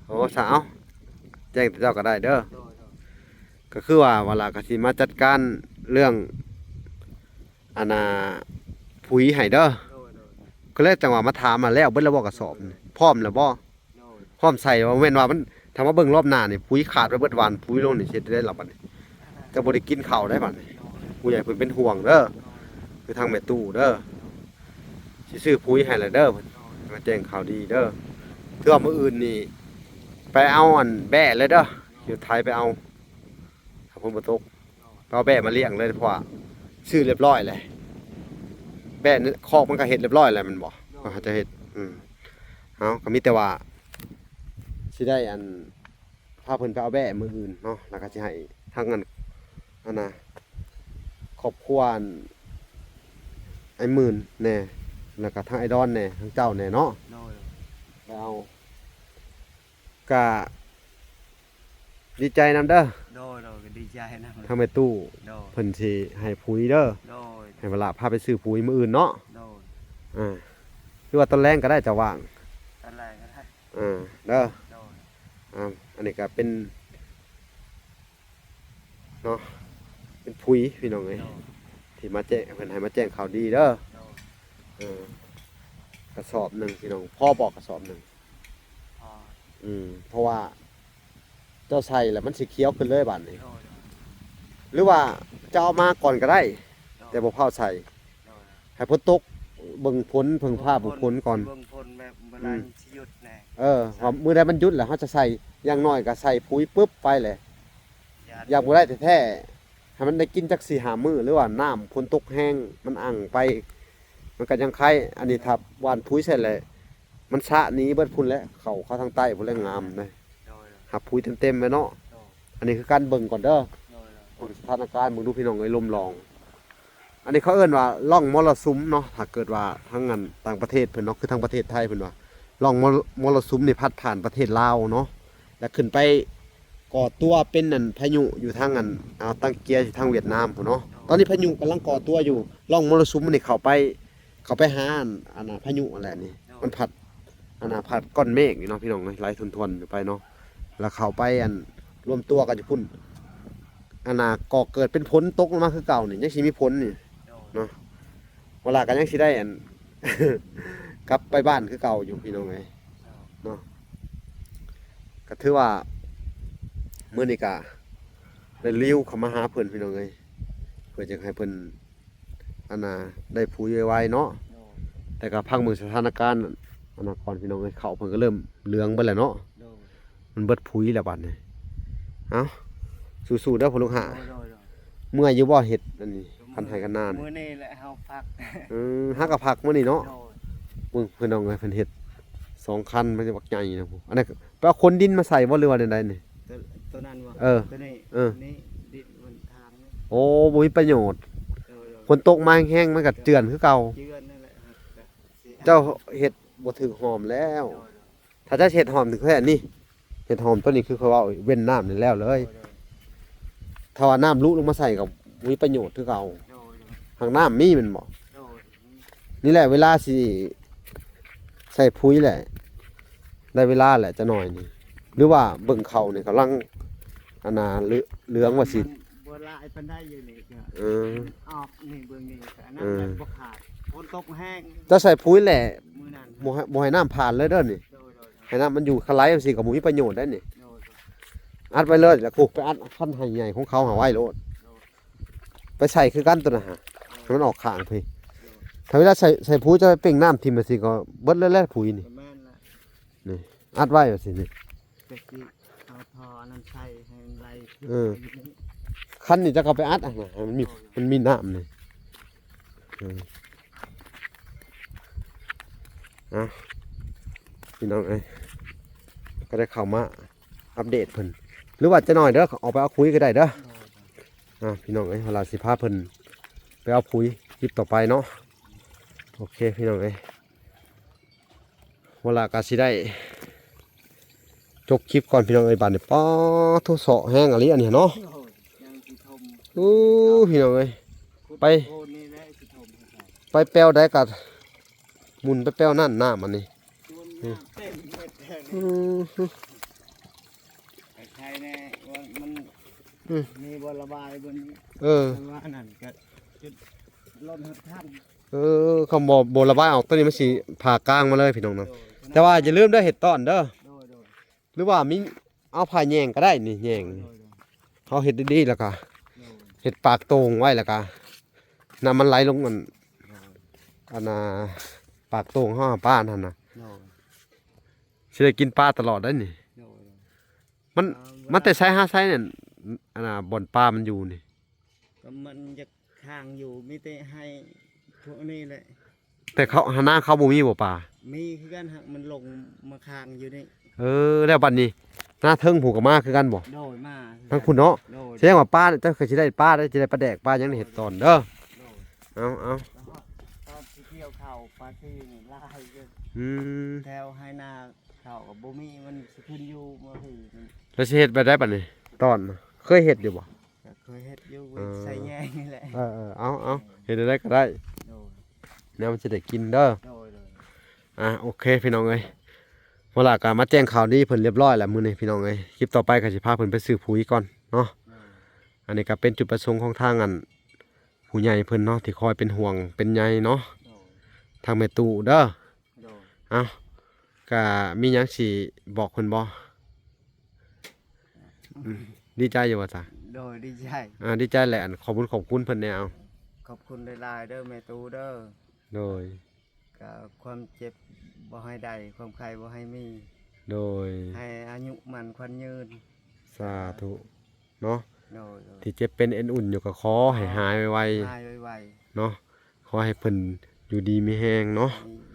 ໂອ້ ສາວ ແຈ້ງແຕ່ເຈົ້າກໍໄດ້ເດີ. ໂດຍ ໂດຍ. ກໍຄືວ່າ ວາລາກໍຊິມາຈັດການເລື່ອງ ອັນນ່າ ປຸ໋ຍໃຫ້ເດີ. ໂດຍ ໂດຍ. ກໍເລີຍຈັ່ງວ່າມາຖາມວ່າ ແລ້ວເບິດແລ້ວບໍ່ກະສອບນີ້ ພ້ອມແລ້ວບໍ່? ໂດຍ. ພ້ອມໃສ່ ວ່າແມ່ນວ່າມັນ ຖ້າມາເບິ່ງລອບໜ້ານີ້ ປຸ໋ຍຂາດໄປເບິດ ຫວ່ານປຸ໋ຍລົງນີ້ ຊິເຮັດໄດ້ລະບັດນີ້. ເຈົ້າບໍ່ໄດ້ກິນເຂົ້າໄດ້ບັດນີ້. ໂດຍ. ຜູ້ໃຫຍ່ເພິ່ນເປັນຫ່ວງເດີ. ໂດຍ. ຄືທາງແມ່ຕູ້ເດີ ຊິຊື້ປຸ໋ຍໃຫ້ແລ້ວເດີ ເພິ່ນ ໂດຍ ມາແຈ້ງຂ່າວດີເດີ. ເທື່ອມື້ອື່ນນີ້ໄປເອົາອັນແບ້ເລີຍເດີ. ໂດຍ. ຢູ່ໄທໄປເອົາ ຖ້າຝົນບໍ່ຕົກ ໂດຍ ກໍເອົາແບ້ມາລ້ຽງເລີຍ ເພາະວ່າຊື້ຮຽບຮ້ອຍແລ້ວ ແບ້ຄອກມັນກໍເຮັດຮຽບຮ້ອຍແລ້ວແມ່ນບໍ່? ໂດຍ ວ່າເຮົາຈະເຮັດ ອືມ ເຮົາກໍມີແຕ່ວ່າຊິໄດ້ອັນ ພາເພິ່ນໄປເອົາແບ້ມື້ອື່ນເນາະ ແລ້ວກໍຊິໃຫ້ທາງອັນ ອັນນ່າ ຄອບຄົວອັນ ອ້າຍໝື່ນແດ່ ແລ້ວກໍທາງອ້າຍດອນແດ່ ທາງເຈົ້າແດ່ເນາະ. ໂດຍ ໄປເອົາ ກະດີໃຈນຳເດີ. ໂດຍ ໂດຍ ກໍດີໃຈນຳ ທາງແມ່ຕູ້. ໂດຍ ເພິ່ນຊິໃຫ້ປຸ໋ຍເດີ. ໂດຍ ໃຫ້ວາລາພາໄປຊື້ປຸ໋ຍມື້ອື່ນເນາະ. ໂດຍ ອ່າ ຫຼືວ່າຕອນແລງກໍໄດ້ ເຈົ້າວ່າງ? ຕອນແລງກໍໄດ້. ເອີ ເດີ. ໂດຍ. ອ່າ ອັນນີ້ກໍເປັນ ເນາະ ເປັນຜຸຍພີ່ນ້ອງເອີຍ ໂດຍ ທີ່ມາແຈ້ງ ເພິ່ນໃຫ້ມາແຈ້ງຂ່າວດີເດີ. ໂດຍ. ເອີ ກະສອບໜຶ່ງພີ່ນ້ອງ ພໍບໍ່ກະສອບໜຶ່ງ? ພໍ. ອືມ ເພາະວ່າເຈົ້າໃສ່ແລ້ວມັນຊິຂຽວຂຶ້ນເລີຍບາດນີ້. ໂດຍ. ຫຼືວ່າເຈົ້າເອົາມາກ່ອນກໍໄດ້. ໂດຍ. ແຕ່ບໍ່ຟ້າວໃສ່. ໂດຍ. ໃຫ້ຝົນຕົກ ເບິ່ງຝົນ ເພິ່ງຟ້າເບິ່ງຝົນກ່ອນ ເບິ່ງຝົນແບບເມື່ອໃດ ອືມ ມັນຊິຢຸດແດ່. ເອີ ວ່າມື້ໃດມັນຢຸດແລ້ວເຮົາຈະໃສ່ ຢ່າງໜ້ອຍກໍໃສ່ປຸ໋ຍປຶບໄປແຫຼະ. ຢາກບໍ່ໄດ້ແທ້ໆ ໃຫ້ມັນໄດ້ກິນຈັກສີ່ຫ້າມື້ ຫຼືວ່ານ້ຳຝົນຕົກແຮງມັນອັ່ງໄປ ມັນກໍຍັງໄຄ. ອັນນີ້ຖ້າຫວ່ານປຸ໋ຍໃສ່ແລ້ວ ມັນຊະໜີເບິດພຸ້ນແຫຼະ ເຂົ້າ ເຂົ້າທາງໃຕ້ພຸ້ນແຫຼະ ງາມເດ້. ໂດຍ. ຮັບປຸ໋ຍເຕັມໆແລ້ວເນາະ. ໂດຍ. ອັນນີ້ຄືການເບິ່ງກ່ອນເດີ. ໂດຍ. ເບິ່ງສະຖານະການ ເບິ່ງດູພີ່ນ້ອງເອີຍ ລົມລອງ. ອັນນີ້ເຂົາເອີ້ນວ່າຮ່ອງມໍລະສຸມເນາະ ຖ້າເກີດວ່າທາງອັນຕ່າງປະເທດເພິ່ນເນາະ ຄືທາງປະເທດໄທເພິ່ນວ່າ ຮ່ອງມໍ ມໍລະສຸມນີ້ພັດຜ່ານປະເທດລາວເນາະ ແລ້ວຂຶ້ນໄປກໍ່ຕົວເປັນອັນພາຍຸຢູ່ທາງອັນອ່າວຕັງກຽ ຢູ່ທາງຫວຽດນາມພຸ້ນເນາະ. ຕອນນີ້ພາຍຸກຳລັງກໍ່ຕົວຢູ່ ຮ່ອງມໍລະສຸມນີ້ເຂົ້າໄປ ເຂົ້າໄປຫາອັນ ອັນນ່າ ພາຍຸຫັ້ນແຫຼະນີ້ ມັນພັດ ອັນນ່າ ພັດກ້ອນເມກນີ້ເນາະ ພີ່ນ້ອງເອີຍ ໄຫຼທົນໆຢູ່ໄປເນາະ ແລ້ວເຂົ້າໄປອັນ ລວມຕົວກັນຢູ່ພຸ້ນ ອັນນ່າ ກໍເກີດເປັນຝົນຕົກລົງມາຄືເກົ່ານີ້ ຍັງຊິມີຝົນນີ້ ໂດຍ ເນາະ ເວລາກໍຍັງຊິໄດ້ອັນ ກັບໄປບ້ານຄືເກົ່າຢູ່ພີ່ນ້ອງເອີຍ ໂດຍ ເນາະ. ກໍຖືວ່າມື້ນີ້ກໍໄດ້ລິວເຂົ້າມາຫາເພິ່ນພີ່ນ້ອງເອີຍ ເພື່ອຈະໃຫ້ເພິ່ນ ອັນນ່າ ໄດ້ປຸ໋ຍໄວໆເນາະ ໂດຍ ແຕ່ກໍພັງເບິ່ງສະຖານະການ ອັນນ່າ ກ່ອນພີ່ນ້ອງເອີຍ ເຂົ້າເພິ່ນກໍເລີ່ມເຫຼືອງເບິດແລ້ວເນາະ ໂດຍ ມັນເບິດປຸ໋ຍແລ້ວບາດນີ້. ເອົ້າ ສູ້ໆເດີພໍ່ລູກຫ້າ ໂດຍໆໆ. ເມື່ອຍຢູ່ບໍ່ເຮັດອັນນີ້ ຄັນໄຮ່ຄັນນານີ້? ມື້ນີ້ແຫຼະເຮົາພັກ ເອີ ຫາກໍພັກມື້ນີ້ເນາະ ໂດຍ ເບິ່ງພີ່ນ້ອງເອີຍ ເພິ່ນເຮັດສອງຄັນ ມັນບັກໃຫຍ່ນະ ອັນນັ້ນໄປເອົາໂຄນດິນມາໃສ່ບໍ່ ຫຼືວ່າແນວໃດນີ້? ໂຕ ໂຕນັ້ນບໍ່? ເອີ ໂຕນີ້ ເອີ ນີ້ດິນມັນທາງນີ້ ໂອ້ ບໍ່ມີປະໂຫຍດ ໂດຍໆ ຝົນຕົກມາແຮງໆ ມັນກໍເຈື່ອນຄືເກົ່າ ເຈື່ອນນັ້ນແຫຼະ ເຈົ້າເຮັດບໍ່ຖືກຮ່ອມແລ້ວ ໂດຍໆ ຖ້າຈະເຮັດຮ່ອມນີ້ ຄືອັນນີ້ ເຮັດຮ່ອມຕົວນີ້ ຄືຂ້ອຍເວົ້າ ເວັ້ນນ້ຳນີ້ແລ້ວເລີຍ ໂດຍໆ ຖ້າວ່ານ້ຳລຸລົງມາໃສ່ກໍບໍ່ມີປະໂຫຍດຄືເກົ່າ ໂດຍໆ ຫາກນ້ຳມີແມ່ນບໍ່? ໂດຍ ນີ້ແຫຼະເວລາຊິໃສ່ປຸ໋ຍແຫຼະ ໄດ້ເວລາແຫຼະຈັກໜ້ອຍນີ້ ຫຼືວ່າເບິ່ງເຂົ້ານີ້ກຳລັງ ອັນນ່າ ເຫຼືອງວ່າຊິ ມັນບໍ່ຫຼາຍປານໃດຢູ່ນີ້ກໍ ເອີ ອອກນີ້ເບິ່ງນີ້ກໍອັນນັ້ນ ເອີ ແຫຼະບໍ່ຂາດ ຝົນຕົກແຮງ ເຈົ້າໃສ່ປຸ໋ຍແຫຼະ ມື້ນັ້ນ ບໍ່ໃຫ້ ບໍ່ໃຫ້ນ້ຳຜ່ານເລີຍເດີນີ້ ໂດຍໆ ໃຫ້ນ້ຳມັນຢູ່ຄະໄລຈັ່ງຊີ້ກໍບໍ່ມີປະໂຫຍດໄດ໋ນີ້ ໂດຍໆ ອັດໄວ້ເລີຍ ແລ້ວກູໄປອັດຄັນໄຮ່ໃຫຍ່ຂອງເຂົາຫາໄວ້ໂລດ ໂດຍ ໄປໃສ່ຄືກັນຕົວນັ້ນຫາ ໂດຍ ໃຫ້ມັນອອກຂ້າງພີ້ ໂດຍ ຖ້າເວລາໃສ່ ໃສ່ປຸ໋ຍຈະໄປເປັ່ງນ້ຳຖິ້ມຈັ່ງຊີ້ກໍເບິດເລີຍແຫຼະປຸ໋ຍນີ້ ແມ່ນລະ ນີ້ ອັດໄວ້ຈັ່ງຊີ້ນີ້ ແຕ່ຊິເອົາທໍ່ອັນນັ້ນໃສ່ໃຫ້ມັນໄຫຼ ເອີ ຄັນນີ້ຈະເຂົ້າໄປອັດຫັ້ນນະ ໃຫ້ມັນມີ ໂດຍ ມັນມີນ້ຳນີ້ ເອີ ເອົ້າ ພີ່ນ້ອງເອີຍ ກໍໄດ້ເຂົ້າມາອັບເດດເພິ່ນ ຫຼືວ່າຈັກໜ້ອຍເດີ ອອກໄປເອົາປຸ໋ຍກໍໄດ້ເດີ ໂດຍ ອ່າ ພີ່ນ້ອງເອີຍ ເຮົາລະຊິພາເພິ່ນໄປເອົາປຸ໋ຍ ຄລິບຕໍ່ໄປເນາະ ໂອເຄ ພີ່ນ້ອງເອີຍ ເຮົາລະກໍຊິໄດ້ ຈົບຄລິບກ່ອນພີ່ນ້ອງເອີຍ ບາດນີ້ ປາໂທ້ ເຊາະແຮງອີ່ຫຼີອັນນີ້ເນາະ ໂອ້ຍ ຍັງຊິຖົມ ໂອ້ ພີ່ນ້ອງເອີຍ ໄປ ໂພນນີ້ແຫຼະຊິຖົມ ໄປແປວໃດກໍໝຸ່ນໄປແປວນັ້ນ ນ້ຳອັນນີ້ ອືມ ໄປໃສ່ແນ່ວ່າມັນ ອືມ ມີບໍ່ລະບາຍບໍ່ນີ້ ເອີ ຄັນວ່າອັນນັ້ນກໍຈຸດລົດຫັກທັນ ເອີ ຄຳບໍ່ ບໍ່ລະບາຍອອກ ຕົວນີ້ມັນຊິຜ່າກາງມາເລີຍພີ່ນ້ອງເນາະ ໂດຍ ແຕ່ວ່າຢ່າລືມເດີ ເຮັດຕ້ອນເດີ ໂດຍໆ ຫຼືວ່າມີ ເອົາຜ້າແຍງກໍໄດ້ນີ້ ແຍງ ໂດຍໆ ເຮົາເຮັດດີໆ ແລ້ວກໍ ໂດຍ ເຮັດປາກໂຕ່ງໄວ້ ແລ້ວກໍນ້ຳມັນໄຫຼລົງອັນ ໂດຍ ອັນນ່າ ປາກໂຕ່ງເຮົາ ປາຫັ້ນນະ ໂດຍ ຊິໄດ້ກິນປາຕະຫຼອດໄດ໋ນີ້ ໂດຍໆ ມັນ ເອົາ ມັນແຕ່ໃສຫາໃສນັ້ນ ອັນນ່າ ບ່ອນປາມັນຢູ່ນີ້ ກໍມັນຢາກຄ້າງຢູ່ ມີແຕ່ໃຫ້ພວກນີ້ແຫຼະ ແຕ່ເຂົາ ຫານາເຂົາບໍ່ມີບໍ່ປາ? ມີຄືກັນ ຫາກມັນລົງມາຄ້າງຢູ່ນີ້ ເອີ ແລ້ວບັດນີ້ ນາເທິງຜູ້ກໍມາຄືກັນບໍ່? ໂດຍ ມາຄືກັນ ທາງພຸ້ນເນາະ ໂດຍ ແສດງວ່າປາເຈົ້າກໍຊິໄດ້ປາໄດ້ ຊິໄດ້ປາແດກປາຫຍັງ ເຮັດຕອນເດີ ໂດຍ ເອົາ ເອົາ ຕອນຊິກ່ຽວເຂົ້າປາຊີນີ້ຫຼາຍຢູ່ ອືມ ແຖວໄຮ່ນາເຂົ້າກໍບໍ່ມີ ມັນຊິຂຶ້ນຢູ່ມາພີ້ ແລ້ວຊິເຮັດແບບໃດບັດນີ້? ຕອນ ເຄີຍເຮັດຢູ່ບໍ່? ກໍເຄີຍເຮັດຢູ່ ເອີ ໃສ່ແຍງນີ້ແຫຼະ ເອີໆ ເອົາໆ ເຮັດແນວໃດກໍໄດ້ ໂດຍ ແນວມັນຊິໄດ້ກິນເດີ ໂດຍໆ ອ່າ ໂອເຄພີ່ນ້ອງເອີຍ ເວລາກໍມາແຈ້ງຂ່າວດີເພິ່ນຮຽບຮ້ອຍແລ້ວມື້ນີ້ພີ່ນ້ອງເອີຍ. ຄລິບຕໍ່ໄປກໍຊິພາເພິ່ນໄປຊື້ປຸ໋ຍກ່ອນເນາະ. ອັນນີ້ກໍເປັນຈຸດປະສົງຂອງທາງອັນຜູ້ໃຫຍ່ເພິ່ນເນາະ ທີ່ຄອຍເປັນຫ່ວງເປັນໃຍເນາະ ທາງແມ່ຕູ້ເດີ. ເອົ້າ ກໍມີຫຍັງຊິບອກເພິ່ນບໍ່? ອືມ ດີໃຈຢູ່ບໍ່ຊະ? ໂດຍ ດີໃຈ. ອ່າ ດີໃຈແຫຼະ ອັນຂອບຄຸນຂອບຄຸນເພິ່ນແດ່. ເອົາ ຂອບຄຸນຫຼາຍໆເດີແມ່ຕູ້ເດີ. ໂດຍ ກໍຄວາມເຈັບບໍ່ໃຫ້ໄດ້ ຄວາມໄຂ້ບໍ່ໃຫ້ມີ. ໂດຍ ໃຫ້ອາຍຸໝັ້ນຂວັນຍືນ. ສາທຸເນາະ. ໂດຍໆ ທີ່ເຈັບເປັນເອັນອຸ່ນຢູ່ກໍຂໍໃຫ້ຫາຍໄວໆ ຫາຍໄວໆເນາະ. ຂໍໃຫ້ເພິ່ນຢູ່ດີມີແຮງເນາະ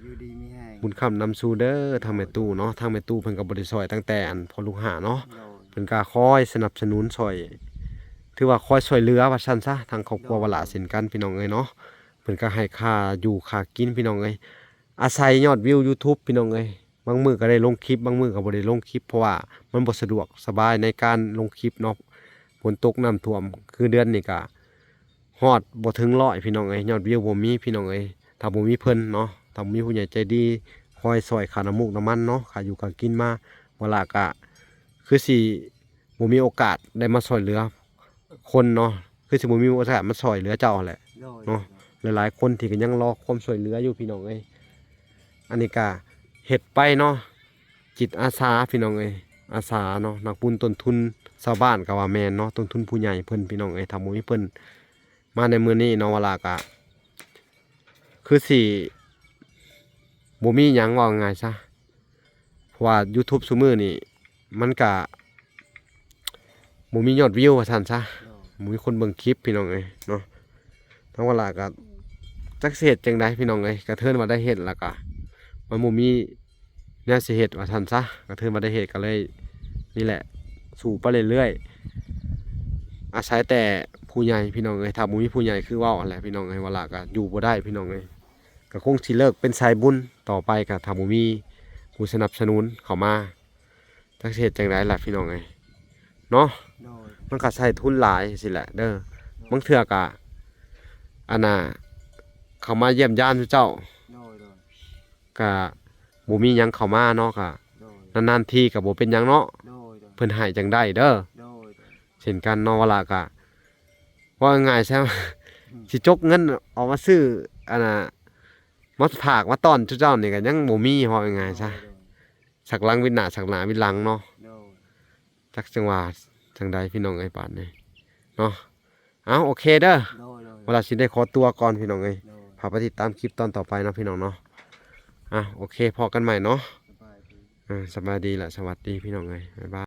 ຢູ່ດີມີແຮງ. ບຸນຄ້ຳນຳສູ່ເດີທາງແມ່ຕູ້ເນາະ. ທາງແມ່ຕູ້ເພິ່ນກໍບໍ່ໄດ້ຊ່ອຍຕັ້ງແຕ່ອັນພໍ່ລູກຫ້າເນາະ. ໂດຍ ເພິ່ນກໍຄອຍສະໜັບສະໜູນຊ່ອຍ ຖືວ່າຄອຍຊ່ວຍເຫຼືອວ່າຊັ້ນຊະ. ທາງຄອບຄົວວະຫຼາເຊັ່ນກັນພີ່ນ້ອງເອີຍເນາະ ເພິ່ນກໍໃຫ້ຄ່າຢູ່ຄ່າກິນພີ່ນ້ອງເອີຍ. ອາໄສຍອດວິວຢູທູບພີ່ນ້ອງເອີຍ. ບາງມື້ກໍໄດ້ລົງຄລິບ ບາງມື້ກໍບໍ່ໄດ້ລົງຄລິບ ເພາະວ່າມັນບໍ່ສະດວກສະບາຍໃນການລົງຄລິບເນາະ. ຝົນຕົກນ້ຳຖ້ວມ ຄືເດືອນນີ້ກໍຮອດບໍ່ເຖິງຮ້ອຍພີ່ນ້ອງເອີຍ ຍອດວິວບໍ່ມີພີ່ນ້ອງເອີຍ. ຖ້າບໍ່ມີເພິ່ນເນາະ ຖ້າບໍ່ມີຜູ້ໃຫຍ່ໃຈດີຄອຍຊ່ອຍຄ່ານ້ຳມູກນ້ຳມັນເນາະ ຄ່າຢູ່ຄ່າກິນມາ ວະລາກໍຄືຊິບໍ່ມີໂອກາດໄດ້ມາຊ່ວຍເຫຼືອຄົນເນາະ ຄືຊິບໍ່ມີໂອກາດມາຊ່ວຍເຫຼືອເຈົ້າຫັ້ນແຫຼະ. ໂດຍ ເນາະ ຫຼາຍໆຄົນທີ່ກໍຍັງລໍຄວາມຊ່ວຍເຫຼືອຢູ່ພີ່ນ້ອງເອີຍ. ອັນນີ້ກໍເຮັດໄປເນາະ ຈິດອາສາພີ່ນ້ອງເອີຍ ອາສາເນາະ. ນັກບຸນຕົ້ນທຶນຊາວບ້ານກໍວ່າແມ່ນເນາະ ຕົ້ນທຶນຜູ້ໃຫຍ່ເພິ່ນພີ່ນ້ອງເອີຍ. ຖ້າບໍ່ມີເພິ່ນມາໃນມື້ນີ້ເນາະ ວະລາກໍຄືຊິບໍ່ມີຫຍັງ ເວົ້າງ່າຍຊະ ເພາະວ່າຢູທູບຊຸມື້ນີ້ມັນກະບໍ່ມີຍອດວິວວ່າຊັ້ນຊະ ໂດຍ ບໍ່ມີຄົນເບິ່ງຄລິບພີ່ນ້ອງເອີຍເນາະ. ທາງວະລາກໍຈັກຊິເຮັດຈັ່ງໃດພີ່ນ້ອງເອີຍ ກະເທີນວ່າໄດ້ເຮັດແລ້ວກະມັນບໍ່ມີແນວຊິເຮັດວ່າຊັ້ນຊະ ກະເທີນວ່າໄດ້ເຮັດ ກໍເລີຍນີ້ແຫຼະ ສູ້ໄປເລື້ອຍໆ ອາໄສແຕ່ຜູ້ໃຫຍ່ພີ່ນ້ອງເອີຍ. ຖ້າບໍ່ມີຜູ້ໃຫຍ່ຄືເວົ້າຫັ້ນແຫຼະພີ່ນ້ອງເອີຍ ວະລາກໍຢູ່ບໍ່ໄດ້ພີ່ນ້ອງເອີຍ. ກໍຄົງຊິເລີກເປັນສາຍບຸນຕໍ່ໄປ ກໍຖ້າບໍ່ມີຜູ້ສະໜັບສະໜູນເຂົ້າມາ ຈັກຊິເຮັດຈັ່ງໃດລະພີ່ນ້ອງເອີຍເນາະ. ໂດຍ ມັນກໍໃຊ້ທຶນຫຼາຍຊີ້ແຫຼະເດີ. ໂດຍ ບາງເທື່ອກໍ ອັນນ່າ ເຂົ້າມາຢ້ຽມຢາມເຈົ້າ ໂດຍໆ ກໍບໍ່ມີຫຍັງເຂົ້າມາເນາະ ກໍ ໂດຍ ນານໆທີກໍບໍ່ເປັນຫຍັງເນາະ. ໂດຍໆ ເພິ່ນໃຫ້ຈັ່ງໃດເດີ. ໂດຍໆ ເຊັ່ນກັນເນາະ ວະລາກໍ ເວົ້າງ່າຍໆຊະ ອືມ ຊິຈົກເງິນອອກມາຊື້ ອັນນ່າ ມາຝາກມາຕ້ອນເຈົ້ານີ້ກໍຍັງບໍ່ມີ ເວົ້າງ່າຍໆຊະ. ໂດຍໆ ສັກຫຼັງວິດໜ້າສັກໜ້າວິດຫຼັງເນາະ. ໂດຍ ຈັກຈັ່ງວ່າຈັ່ງໃດພີ່ນ້ອງເອີຍ ບາດນີ້ເນາະ. ເອົາ ໂອເຄເດີ. ໂດຍໆ ວະລາຊິໄດ້ຂໍຕົວກ່ອນພີ່ນ້ອງເອີຍ. ໂດຍ ຝາກໄປຕິດຕາມຄລິບຕອນຕໍ່ໄປເນາະພີ່ນ້ອງເນາະ. ອ່ະ ໂອເຄ ພໍ້ກັນໃໝ່ເນາະ. ສະບາຍດີ ອ່າ ສະບາຍດີລະ ສະຫວັດດີພີ່ນ້ອງເອີຍ ບາຍບາຍ.